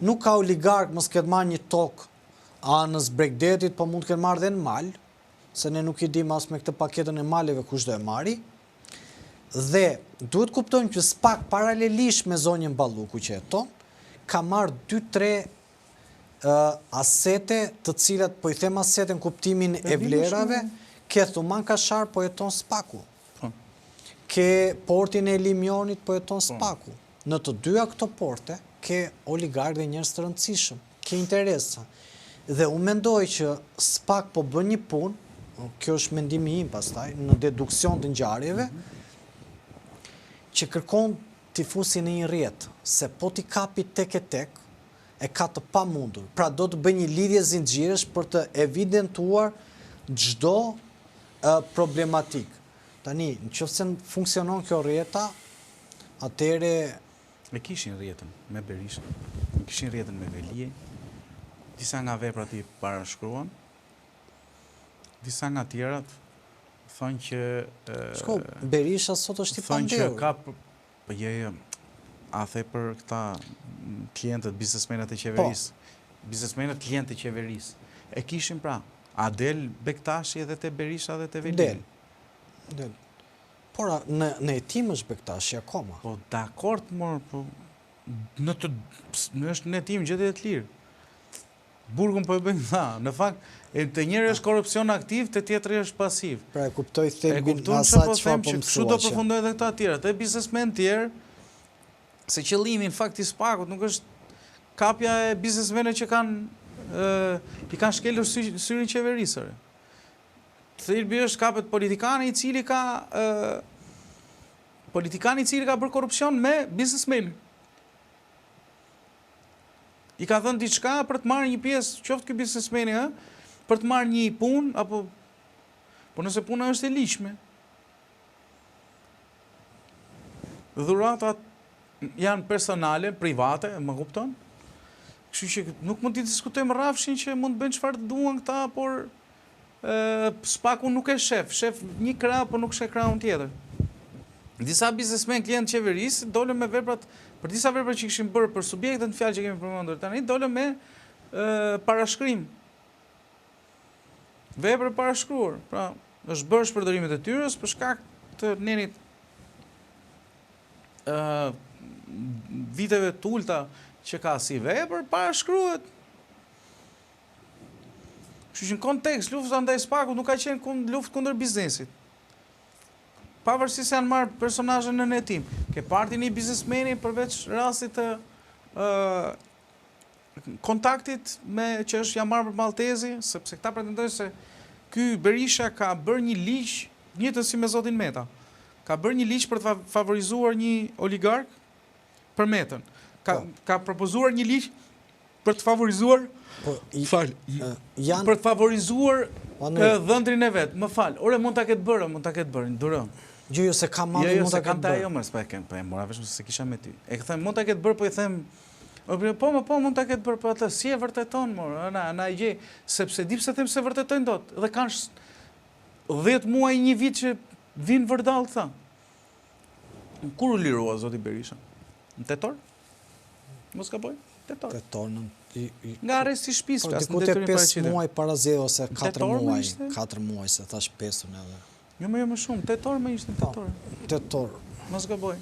nuk ka oligark mos ketë marrë një tokë anës bregdetit, po mund të ketë marrë dhe në mal, se ne nuk i dimë as me këtë paketën e maleve kush do e marri. Dhe duhet kuptojmë që SPAK paralelisht me zonjën Balluku që heton, ka marrë 2-3 asete të cilat, po i them asete në kuptimin e vlerave, ke Thuman Kashar po heton SPAK-u. Po. Ke portin e Limionit po heton po. SPAK-u. Në të dyja këto porte ke oligarkë dhe njerëz të rëndësishëm, ke interesa. Dhe unë mendoj që SPAK po bën një punë, kjo është mendimi im pastaj, në deduksion të ngjarjeve, mhm. që kërkon t'i fusi në një rrjet, se po t'i kapi tek e tek, e ka të pamundur. Pra do të bëjë një lidhje zinxhirësh për të evidentuar çdo problematikë. Tani, në qoftë se funksionon kjo rrjeta, atëherë E kishin rrjetën me Berishën, e kishin rrjetën me Veliajn, disa nga veprat i parashkruan, disa nga tjerat thonë që Shko, Berisha sot është i thonë që pandehur. ka Po jo jo, a the për këta klientët, biznesmenët e Po. qeverisë, biznesmenët klientë të qeverisë. E kishin pra, a del Bektashi edhe te Berisha dhe te Veliaj? Del. Del. Por a, në në hetim është Bektashi akoma. Po dakord, mor, po në të në është në hetim gjendje të lirë. Burgun po e bëjnë tha. Në fakt, e, te njëri është korrupsion aktiv, te tjetri është pasiv. Pra e kuptoj E thelbin kupton nga çfarë sa po çfarë them po që më kështu do thua që. përfundojnë edhe këta të tjerë, te biznesmenë tjerë, se qëllimi në fakt i SPAK-ut nuk është kapja e biznesmenëve që kanë ë i kanë shkelur sy, syrin qeverisë. Thelbi është kapet politikani i cili ka ë politikani i cili ka bërë korrupsion me biznesmenin. I ka dhënë diçka për të marrë një pjesë, qoftë ky biznesmeni, ë, për të marrë një punë apo po nëse puna është e ligjshme. Dhuratat janë personale, private, më kupton? Kështu që nuk mund t'i diskutojmë rrafshin që mund të bëjnë çfarë të duan këta, por SPAK-u nuk e shef, shef një krah, por nuk sheh krahun tjetër. Disa biznesmen klientë qeverisë dolën me veprat, për disa vepra që kishin bërë për subjektet në fjalë që kemi përmendur tani, dolën me parashkrim. Vepër parashkruar, pra është bërë shpërdorim i detyrës për shkak të nenit ë viteve të ulta që ka si vepër, parashkruhet. Kështu që në kontekst, lufta ndaj SPAK-ut nuk ka qenë kund, luftë kundër biznesit. Pavarësisht se janë marrë personazhe në hetim. Ke parë një biznesmeni përveç rastit të ë kontaktit me që është Jamarbër Malltezi, sepse këta pretendojnë se ky Berisha ka bërë një ligj, njëjtën si me zotin Meta. Ka bërë një ligj për të favorizuar një oligark për Metën. Ka po. ka propozuar një ligj për të favorizuar po, i, fal, janë për të favorizuar po, dhëndrin e vet. Më fal, ore mund ta ketë bërë, mund ta ketë bërë, duro. Jo, jo, se ka mund jo, jo, mund ta ketë bërë. Jo, mos po e kem, po e mora vesh se kisha me ty. E them, mund ta ketë bërë, po i them O, po, po, po, mund ta ketë bërë, po atë si e vërteton, mor, na, na e gjej, sepse di pse them se vërtetojnë dot, dhe kanë 10 muaj një vit që vinë vërdall këta. Kur u lirua zoti Berisha? Në tetor? Mos gaboj? Tetor. Tetor në i, i, Nga arresti i shtëpisë, po, diku te 5 muaj para zgjedhjeve ose 4 muaj, 4 muaj se thash 5 edhe. Jo, më jo më shumë, tetor më ishte po, tetor. Tetor. Mos gaboj.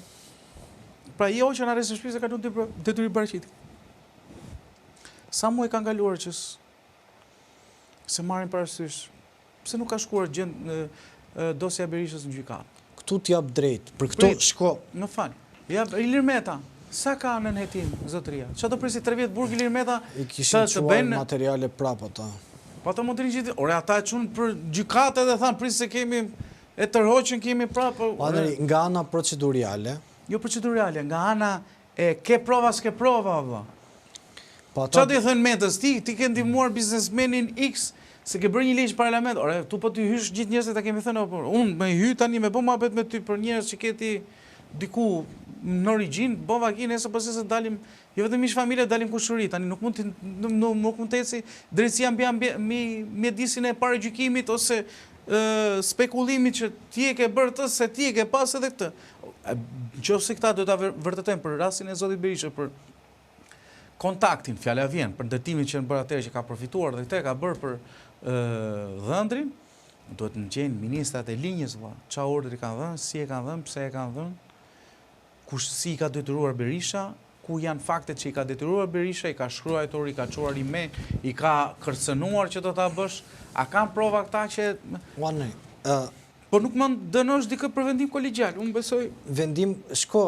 Pra jo që në arrest i shtëpisë ka lënë detyrim paraqitje. Sa muaj kanë kaluar që se marrin parasysh? Pse nuk ka shkuar gjend dosja e Berishës në gjykatë? Këtu të jap drejt. Për këto shko. Më fal. Ja Ilir Meta, sa ka nën hetim zotëria? Çfarë do presi 3 vjet burg Ilir Meta? I kishin çuar materiale prapë ata. Po ata mund të gjithë, ore ata e çuan për gjykatë edhe thanë prit se kemi e tërhoqën kemi prapë. Po, Andri, nga ana proceduriale. Jo proceduriale, nga ana e ke prova s'ke prova vëlla. Po ata... Ça do i thënë Metës, ti, ti ke ndihmuar biznesmenin X, se ke bërë një ligj parlament, ore, tu po t'i hysh gjithë njerëzit ta kemi thënë, po, unë me hy tani me bo muhabet me ty për njerëz që ke ti diku në origjinë, bo vaki, nesër po se dalim, jo vetëm ish familje, dalim kushëri, tani nuk mund të nuk, nuk mund të eci drejtësia mbi mbi mjedisin e paragjykimit ose spekulimit që ti e ke bërë këtë se ti e ke pas edhe këtë. Në qoftë se këta do ta vërtetojnë për rastin e zotit Berisha për kontaktin, fjala vjen, për ndërtimin që janë bërë atëherë që ka përfituar dhe këtë e ka bërë për dhëndrin, duhet të gjejnë ministrat e linjës, valla, ça urdhri kanë dhënë, si e kanë dhënë, pse e kanë dhënë, kush si i ka detyruar Berisha, ku janë faktet që i ka detyruar Berisha, i ka shkruajtur, i ka çuar email, i ka kërcënuar që do ta bësh, a kanë prova këta që... One, Po nuk mund dënosh dikë për vendim kolegjial, unë besoj... Vendim, shko,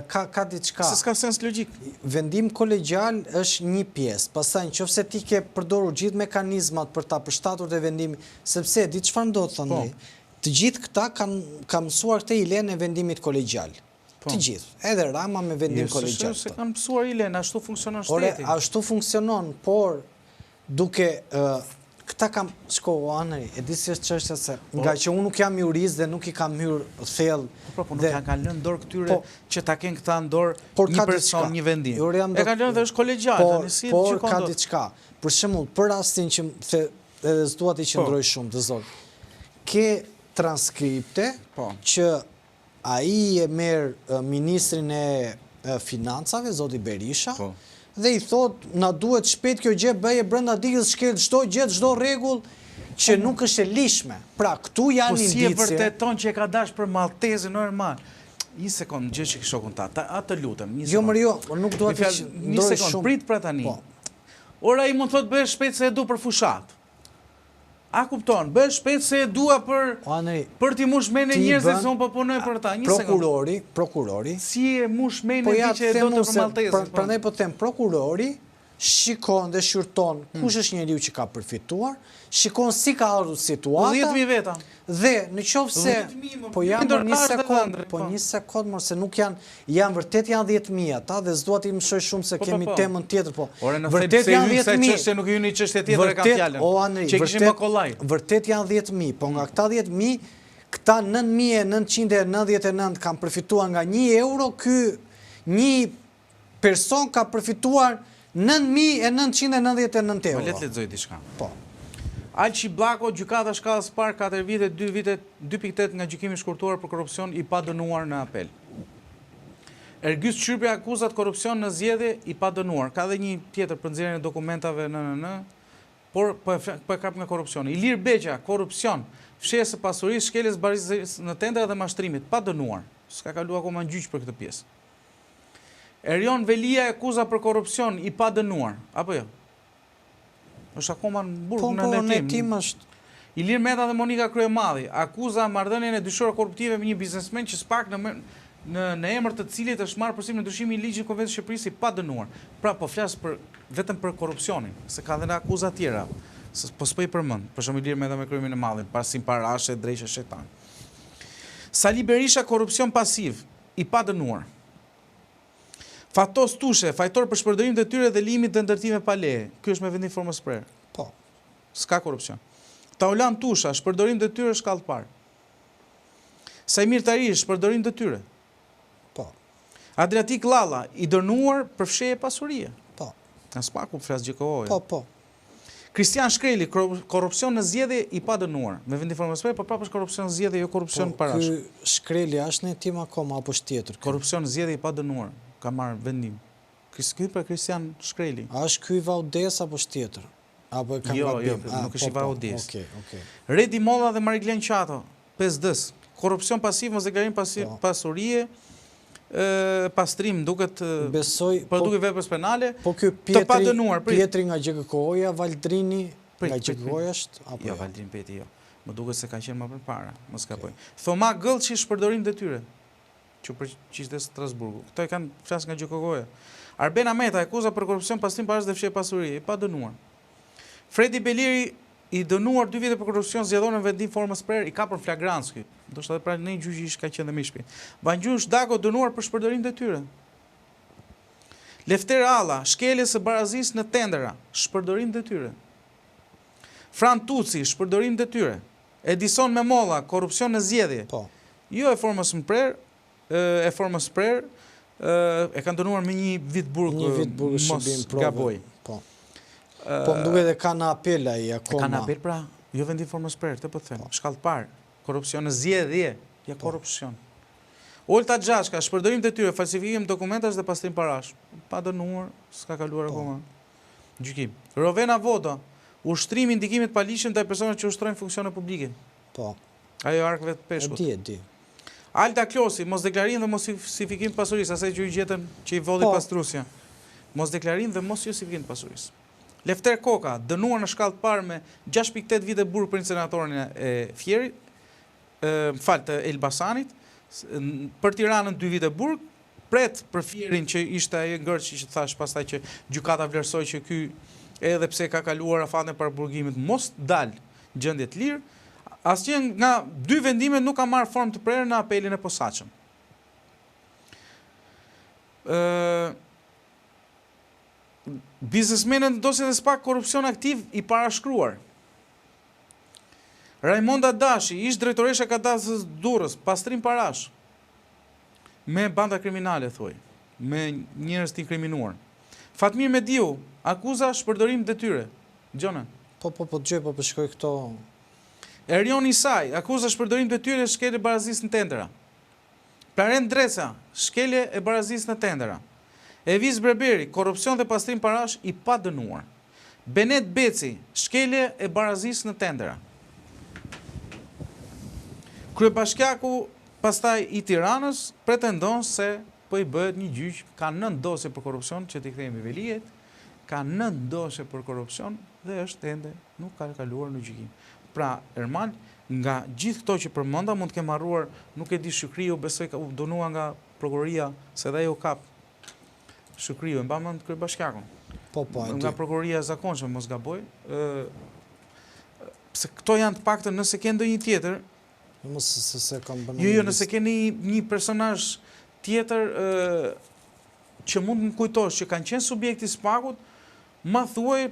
ka, ka diçka. Se s'ka sens logjik. Vendim kolegjial është një pjesë, pastaj në qoftë se ti ke përdorur gjithë mekanizmat për ta përshtatur te vendimi, sepse di çfarë ndodh, thonë, po. të gjithë këta kanë kanë mësuar këtë hilenë e vendimit kolegjial. Po. Të gjithë, edhe Rama me vendim jo, kolegjial. Jo, s'e kanë mësuar hilenë, ashtu funksionon shteti. Ore, ashtu funksionon, por Duke këta kam shko o Andri, e di si është çështja se po. nga që unë nuk jam jurist dhe nuk i kam hyrë thellë. Po, po, po nuk ja kanë lënë dorë këtyre po, që ta kenë këta në dorë por një person, një vendim. Jo, e kanë lënë dhe është kolegjial, por, tani si por ka diçka. Për shembull, për rastin që the edhe s'dua t'i po. qëndroj shumë të zot. Ke transkripte po. që Ai e merr ministrin e Financave, zoti Berisha, po. dhe i thotë, na duhet shpejt kjo gjë, bëje brenda ditës, shkel çdo gjë, çdo rregull që po. nuk është e ligjshme. Pra, këtu janë indicie. Po si e vërteton që e ka dash për Maltezin normal? Një sekond, gjë që shokun ta, ta atë lutem, një sekond. Jo, mër jo, po nuk dua të një sekond, prit pra tani. Po. Ora ai mund thotë bëje shpejt se e du për fushatë. A kupton, bëj shpejt se e dua për për t'i mush mendjen njerëzve se unë po punoj për ta. Një sekond. Prokurori, prokurori. Si e mush mendjen po ti që e do të për Maltezin? Po. Prandaj po them prokurori shikon dhe shqyrton hmm. kush është njeriu që ka përfituar, shikon si ka ardhur situata. 10000 veta. Dhe në qoftë se po janë për një sekond, po, po një sekond mor se nuk janë, janë vërtet janë 10000 ata dhe s'dua t'i mëshoj shumë se po, po, kemi po. temën tjetër, po. Ore në vërtet janë 10000. Çështje nuk hyni çështje tjetër e kam fjalën. O Andri, që kishim më kollaj. Vërtet janë 10000, po nga këta 10000 këta 9999 kanë përfituar nga 1 euro, ky një person ka përfituar 9.999 euro. Po le të lexoj diçka. Po. Alqi Bllako, gjykata shkallës parë 4 vite, 2 vite, 2.8 nga gjykimi i shkurtuar për korrupsion i padënuar në apel. Ergys Çyrbja akuzat korrupsion në zgjedhje i padënuar. Ka dhe një tjetër për nxjerrjen e dokumentave në në në, por po e po e kap nga korrupsioni. Ilir Beqja, korrupsion, fshehjes së pasurisë, shkeljes barazisë në tendera dhe mashtrimit, pa dënuar. S'ka kaluar akoma në gjyq për këtë pjesë. Erion Veliaj akuza për korrupsion i padënuar, apo jo? Është akoma në burg po, në po, në hetim është. Ilir Meta dhe Monika Kryemadhi, akuza marrëdhënien e dyshuar korruptive me një biznesmen që SPAK në në në emër të cilit është marrë përsipër ndryshimi i ligjit në Kuvendin e Shqipërisë i padënuar. Pra po flas për vetëm për korrupsionin, se ka dhe akuza tjera, se po s'po i përmend. Për shembull Ilir Meta me Kryemadhin, pastrim parash e dreq e shejtan. Sali Berisha korrupsion pasiv, I padënuar. Fatos Tushe, fajtor për shpërdorim detyre dhe lejimit të ndërtimeve pa leje. Ky është me vendim formës prerë. Po. S'ka korrupsion. Taulant Tusha, shpërdorim detyre shkallë të parë. Saimir Tahiri, shpërdorim detyre. Po. Adriatik Llalla, i dënuar për fshehje pasurie. Po. Nga SPAK-u flas GJKKO-ja. Po, po. Kristian Shkreli, korrupsion në zgjedhje i padënuar. Me vendim formës prerë, po prapë është korrupsion në zgjedhje, jo korrupsion po, parash. Ky Shkreli është në hetim akoma apo është tjetër? Korrupsion në zgjedhje i padënuar, ka marrë vendim. Ky pra Kristian Shkreli. A është ky i Vaut Dejës apo është tjetër? Apo e kam jo, gabim? Jo, nuk është po, i Vaut Dejës. Okej, okej. Redi Molla dhe Mariglen Qato, 5D-s. Korrupsion pasiv, mosdeklarim pasi, po. pasurie, pastrim duket besoj po, po duket veprës penale po ky Pietri të padënuar prit. Pietri nga GJKKO-ja Valdrini nga GJKKO-ja është apo jo, jo Valdrin Pjetri jo. Më duket se ka qenë më përpara, mos gaboj. Thoma Gëllçi shpërdorim detyre, që përqishte dhe Strasburgu. Këto e kanë flas nga GJKKO-ja. Arben Ahmetaj, akuza për korrupsion, pastrim parash dhe fshehje pasurie, i padënuar. Fredi Beleri i dënuar dy vite për korrupsion zgjedhor në vendim formës prerë, i kapur në flagrancë ky. Ndoshta edhe pra në një gjyq ish ka qenë dhe më i shpejtë. Vangjush Dako dënuar për shpërdorim detyre. Lefter Alla, shkelje së barazisë në tendera, shpërdorim detyre. Fran Tuci, shpërdorim detyre. Edison Memolla, korrupsion në zgjedhje. Po. Jo e formës së prerë, e formës së prerë, e kanë dënuar me një vit burg, një vit burg mos gaboj. Po. Po më duket e ka në apel ai akoma. E ka në apel pra, jo vendim formës prerë, këtë po të them. Po. Shkallë parë, korrupsion në zgjedhje, ja po. korrupsion. Olta Xhaçka, shpërdorim detyre, falsifikim dokumentash dhe pastrim parash. Pa dënuar, s'ka kaluar po. akoma. Gjykim. Rovena Voda, ushtrim i ndikimit të paligjshëm ndaj personave që ushtrojnë funksione publike. Po. Ajo e arkëve të peshkut. E di, e di. Alda Klosi, mosdeklarim dhe mosjustifikim të pasurisë, asaj që ju gjetën që i vodhi po. pastruesja. Mosdeklarim dhe mosjustifikim të pasurisë. Lefter Koka, dënuar në shkallë të parë me 6.8 vite burg për inceneratorin e Fierit, më fal, të Elbasanit, për Tiranën 2 vite burg, pret për Fierin që ishte ai ngërçi që thash pastaj që gjykata vlerësoi që ky edhe pse ka kaluar afatin e paraburgimit mos dal në gjendje të lirë, asnjë nga dy vendimet nuk ka marrë formë të prerë në apelin e posaçëm. Ë Biznesmenët në dosjet e SPAK korrupsion aktiv i parashkruar. Rajmonda Dashi, ish drejtoresha e kadastrës Durrës, pastrim parash. Me banda kriminale, thuaj. Me njerëz të inkriminuar. Fatmir Mediu, akuza shpërdorim detyre. Dëgjone. Po, po, po dëgjoj, po po shikoj këto. Erion Isai, akuza shpërdorim detyre, shkelje barazisë në tendera. Plarent Ndreca, shkelje e barazisë në tendera. Evis Berberi, korrupsion dhe pastrim parash i padënuar. Benet Beci, shkelje e barazisë në tendera. Kryebashkiaku pastaj i Tiranës pretendon se po i bëhet një gjyq, ka nëntë dosje për korrupsion, që t'i kthehemi Veliajt, ka nëntë dosje për korrupsion dhe është ende nuk ka kaluar në gjykim. Pra, Ermal, nga gjithë këto që përmenda, mund të kem harruar, nuk e di Shukriu, besoj ka u dënua nga prokuroria, se dhe ai u kap. Shukriu, e mban mend kryebashkiakun. Po, po, e di. Nga prokuroria e zakonshme, mos gaboj. Ë pse këto janë të paktën nëse ke ndonjë tjetër, Jo, mos se se kam bërë. Jo, jo, nëse keni një personazh tjetër ë që mund të më kujtosh që kanë qenë subjekt i SPAK-ut, ma thuaj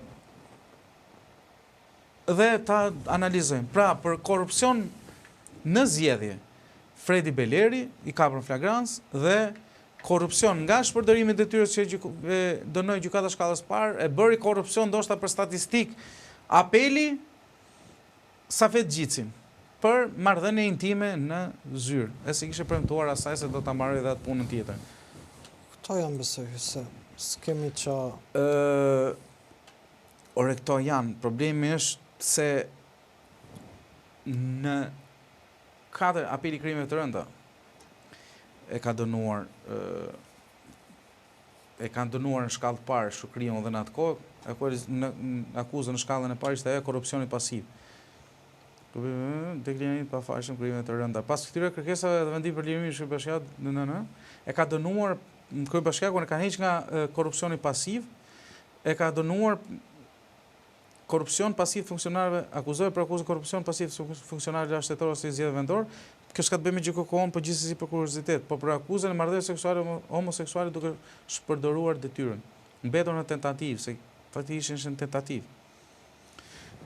dhe ta analizojmë. Pra, për korrupsion në zgjedhje, Fredi Beleri i kapur në flagrancë dhe korrupsion nga shpërdorimi i detyrës që e dënoi gjykata e shkallës parë, e bëri korrupsion ndoshta për statistikë apeli Safet Gjicin për marrëdhënie intime në zyrë, e s'i kishte premtuar asaj se do ta mbarojë dhe atë punën tjetër. Këto janë besoj se s'kemi ça. Ë Ore këto janë, problemi është se në katër apeli i krimeve të rënda e ka dënuar ë e kanë dënuar në shkallë të parë Shukriun dhe në atë kohë, në, në akuzën në shkallën e parë ishte ajo e korrupsionit pasiv. Deklarimi i pafajshëm krime të rënda. Pas këtyre kërkesave dhe vendim për lirimin e kryebashkiakut në në në e ka dënuar kryebashkiakun e ka heq nga korrupsioni pasiv, e ka dënuar Korrupsion pasiv funksionarëve, akuzohet për akuzën korrupsion pasiv funksionarëve të lartë shtetëror ose i zgjedhur vendor. Kjo s'ka të bëjë me GJKKO-n, po gjithsesi për kuriozitet, po për akuzën e marrëdhënieve seksuale homoseksuale duke shpërdoruar detyrën. Mbetur në tentativë, se faktikisht ishte në tentativë.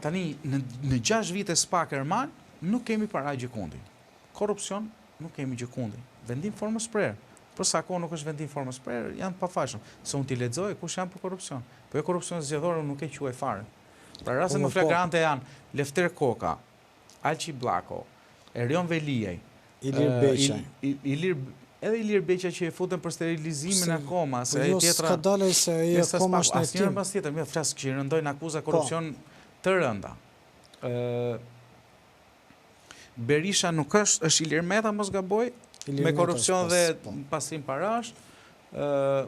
Tani në në 6 vite SPAK Ermal nuk kemi para gjëkundi. Korrupsion nuk kemi gjëkundi. Vendim formës prerë. Për sa kohë nuk është vendim formës prerë, janë të pafajshëm. Se unë t'i lexoj kush janë për korrupsion. Po jo korrupsion zgjedhor unë nuk e quaj fare. Pra rastet më po, po. flagrante janë Lefter Koka, Alqi Bllako, Erion Veliaj, Ilir Beqaj. Ilir edhe Ilir Beqaj që e futën për sterilizimin akoma, se po ai jo, tjetra. S'ka dalë se ai akoma është në hetim. Asnjëra mbas tjetrës, jo flas që i rëndojnë akuza po. korrupsion të rënda. Ë Berisha nuk është, është Ilir Meta mos gaboj, me korrupsion dhe po. pastrim parash. Ë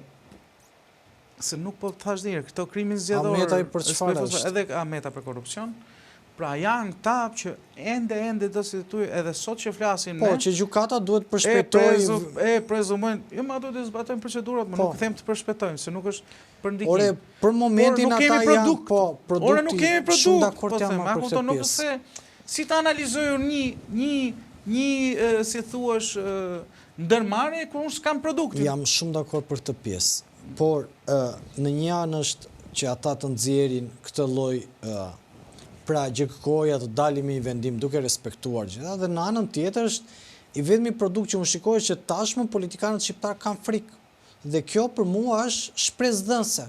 se nuk po të thash ndonjëherë, këto krimin zgjedhor. Ahmetaj për çfarë është? Edhe Ahmeta për korrupsion. Pra janë këta që ende ende do si të edhe sot që flasim po, ne. Po, që gjykata duhet përshpejtojë e prezumojnë, jo ma duhet të zbatojnë procedurat, më po. nuk them të përshpejtojnë, se nuk është për ndikim. Ore, për momentin ata janë, po, produkti, Ore, nuk kemi produkt, shumë dakord po jam për këtë pjesë. Se, si të analizoj unë një, një, një, si thuash, ndërmarrje kur unë s'kam produktin. Jam shumë dakord për këtë pjesë. Por, në një anë është që ata të nxjerrin këtë lloj pra GJKKO-ja të dali me një vendim duke respektuar gjitha dhe në anën tjetër është i vetmi produkt që unë shikoj është që tashmë politikanët shqiptarë kanë frikë. Dhe kjo për mua është shpresëdhënëse.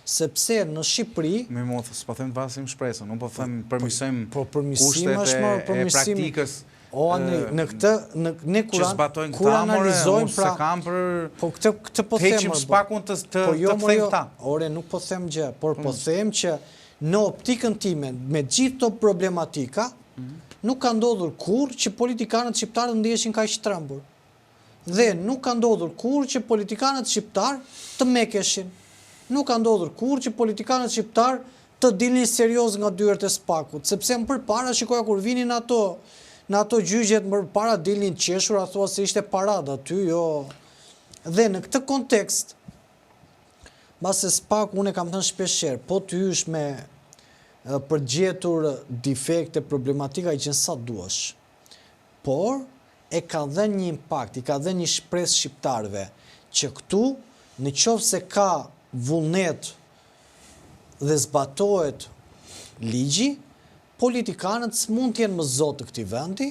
Sepse në Shqipëri Mirë, mo, s'po them të vrasim shpresën, unë po them përmirësojmë po, kushtet e, e praktikës. O Andri, në këtë në ne kur an, kur analizojmë pra kam për po këtë këtë po them heqim SPAK-un të të po jo, të kthejmë jo, këta. Ore, nuk po them gjë, por po mm. them që në optikën time me gjithë këto problematika mm -hmm. nuk ka ndodhur kurrë që politikanët shqiptarë të ndiheshin kaq të trembur. Dhe nuk ka ndodhur kurrë që politikanët shqiptarë të mekeshin. Nuk ka ndodhur kurrë që politikanët shqiptarë të dilnin seriozë nga dyert e SPAK-ut, sepse më përpara shikoja kur vinin ato në ato gjyqet më përpara dilnin të qeshur a thua se ishte paradë aty, jo. Dhe në këtë kontekst, mbase SPAK-u unë e kam thënë shpesh herë, po të hysh me për të gjetur defekte, problematika i gjen sa duash. Por, e ka dhënë një impakt, i ka dhënë një shpresë shqiptarëve, që këtu, në qoftë se ka vullnet dhe zbatohet ligji, politikanët s'mund të jenë më zot të këtij vendi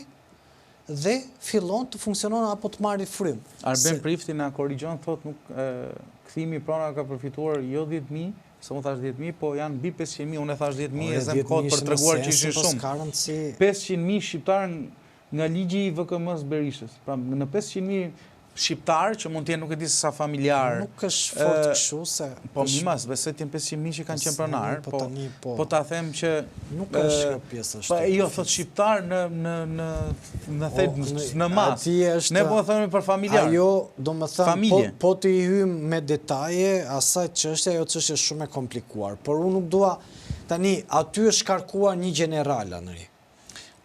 dhe fillon të funksionon apo të marri frymë. Arben Prifti na korrigjon thotë nuk kthimi i pronave ka përfituar jo 10000, se unë thashë 10000, po janë mbi 500000, unë e thashë 10000 e zëm kot për të treguar që ishin po shumë. 500000 shqiptarë nga ligji i VKM-së Berishës. Pra në 500000 shqiptarë që mund të jenë nuk e di se sa familjarë. Nuk është fort kështu se Po mi mas, besoj të jenë 500.000 që kanë qenë pronarë, po, po, po, po ta them që nuk është kjo pjesë ashtu. Po jo, thotë shqiptar në në në në thelb në masë. Ne po themi për familjarë. Ajo, domethënë, po, po t'i hyjmë me detaje asaj çështje, ajo çështje është shumë e komplikuar, por unë nuk dua tani aty është shkarkuar një gjeneral Andri.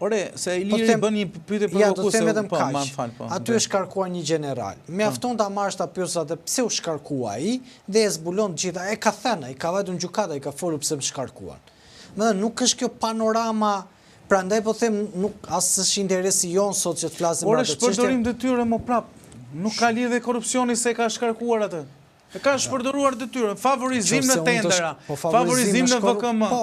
Ore, se po Iliri bën një pyetje provokuese. Ja, do të them vetëm po, kaq. Fal, po, aty është shkarkuar një gjeneral. Mjafton ta marrësh ta pyesësh atë pse u shkarkua ai dhe e zbulon të gjitha. E ka thënë, ai ka vajtur në gjykatë, ai ka folur pse më shkarkuan. Domethënë nuk është kjo panorama Prandaj po them nuk as është interesi jonë sot që të flasim për atë çështje. Ore, shpërdorim detyre mo prap. Nuk ka lidhje korrupsioni se e ka shkarkuar atë. E ka shpërdoruar detyrën, favorizim në tendera, po favorizim në VKM. Po,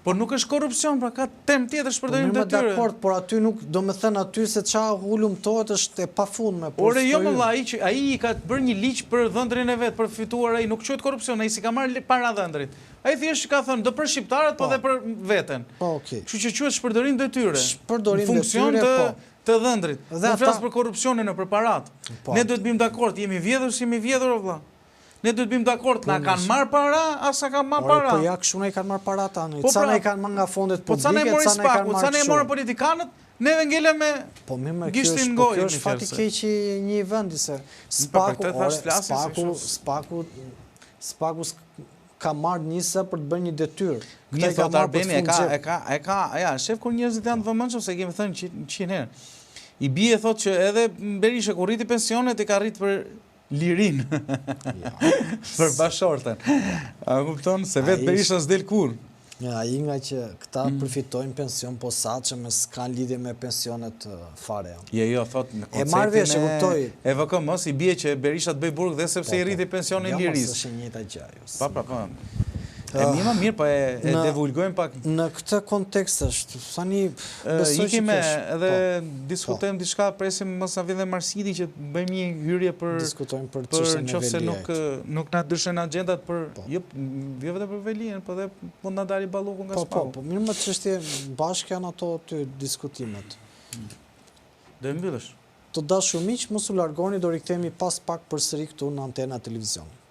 Po nuk është korrupsion, pra ka term tjetër shpërdorim po, detyre. Dakord, por aty nuk, domethënë aty se ça hulumtohet është e pafundme. Por Ore, jo më vlla, ai që ai i ka bërë një ligj për dhëndrin e vet, për fituar ai, nuk quhet korrupsion, ai s'i ka marrë para dhëndrit. Ai thjesht ka thënë, do për shqiptarët, po, po dhe për veten. Po, okay. Kështu që quhet shpërdorim detyre. Shpërdorim detyre, po. Të dhëndrit. Dhe ata... flas për korrupsionin në për paratë. Po. Ne duhet të bimë dakord, jemi vjedhur, s'jemi vjedhur, o vlla. Ne duhet të bimë dakord, na kanë marrë para, a s'na kanë marrë para? Po ja, kështu na i kanë marrë para tani. Po ca na i kanë marrë nga fondet po publike, ca na i kanë marrë Ca na i morën politikanët, neve ngelëm me po, mirë, gishtin në gojë. Po kjo është fati keq i një vendi se SPAK-u, SPAK-u, SPAK-u, SPAK-u ka marrë nisa për të bërë një detyrë. Këtë e ka marrë për të e ka, e ka, e ka, ja, shef kur njerëzit janë të vëmendshëm se kemi thënë 100 herë. I bie thotë që edhe Berisha kur rriti pensionet i ka rrit për Lirinë. Ja. Për bashkëshorten. A kupton se vetë Berisha s'del kurrë. Ja, ai nga që këta mm. përfitojnë pension posaçëm e s'kanë lidhje me pensionet fare. Jo, jo, thot në konceptin e marr vesh, e kuptoj. E VKM-s i bie që Berisha të bëjë burg dhe sepse po, i rriti po. pensionin jo, Lirisë. Jo, s'është e njëjta gjë ajo. Pa, pa, pa. E mirë, ma mirë, po e, e divulgojmë pak. Në këtë kontekst është, tani besoj që Ikime edhe po, diskutojmë po. diçka, presim mos na vjen dhe Marsidi që të bëjmë një hyrje për diskutojmë për çështjen e Veliajt. Nëse nuk nuk na ndryshojnë agjendat për po. jo jo vetëm për Veliajn, po dhe mund na dali Balluku nga SPAK-u. Po, po, po, mirë më çështje bashkë janë ato ty diskutimet. Do e mbyllësh. Të dashur miq, mos u largoni, do rikthehemi pas pak përsëri këtu në Antena Televizion.